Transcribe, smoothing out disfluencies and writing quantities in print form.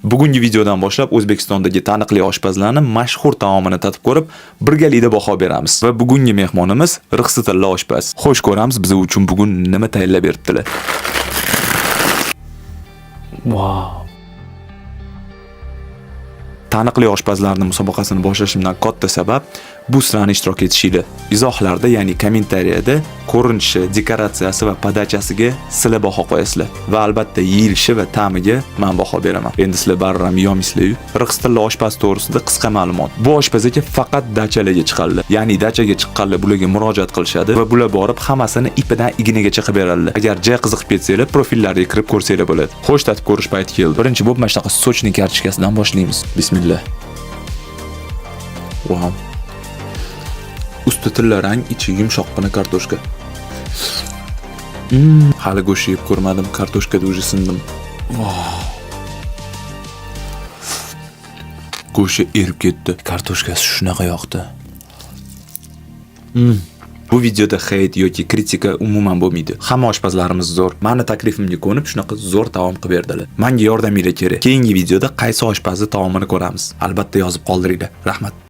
Bugungi videodan boshlab O'zbekistondagi taniqli oshpazlarning mashhur taomini tatib ko'rib, birgalikda baho beramiz. Va bugungi mehmonimiz Rixsitilla oshpaz. Xo'sh, ko'ramiz, biz uchun bugun nima tayyorlab beribdilar. Vau. Taniqli oshpazlarning musobaqasini boshlashimdan katta sabab bu sizlarni ishtirok etishinglar. Izohlarda, ya'ni kommentariyada ko'rinishi, dekoratsiyasi va подача siga sizlar baho qo'yasizlar. Va albatta yeyilishi va ta'miga men baho beraman. Endi sizlar baribir ham yeyolmaysizlar-yu. Rixsitilla oshpaz to'g'risida qisqa ma'lumot. Bu oshpaz aka faqat dachalarga chiqadilar. Ya'ni dachaga chiqqanlar bularga murojaat qilishadi va bular borib hammasini ipidan ignagacha qilib beradilar. Agar ja qiziqib ketsanglar, profillariga kirib ko'rsanglar bo'ladi. Xo'sh, tatib ko'rish payti keldi. Birinchi bo'lib mana shunaqa сочный kartoshkasidan boshlaymiz. Bismillah. Wow. Usti tilla rang, ichi yumshoqqina kartoshka. Hali go'sht yeb ko'rmadim, kartoshkada уже sindim. Wow. Go'shti erib ketdi. Kartoshkasi shunaqa yoqdi. Bu videoda hate yoki kritika umuman bo'lmaydi. Hamma oshpazlarimiz zo'r. Mani taklifimga ko'nib shunaqa zo'r taom qilib berdilar. Menga yordaminglar kerak. Keyingi videoda qaysi oshpazni taomini ko'ramiz? Albatta yozib qoldiringlar. Rahmat.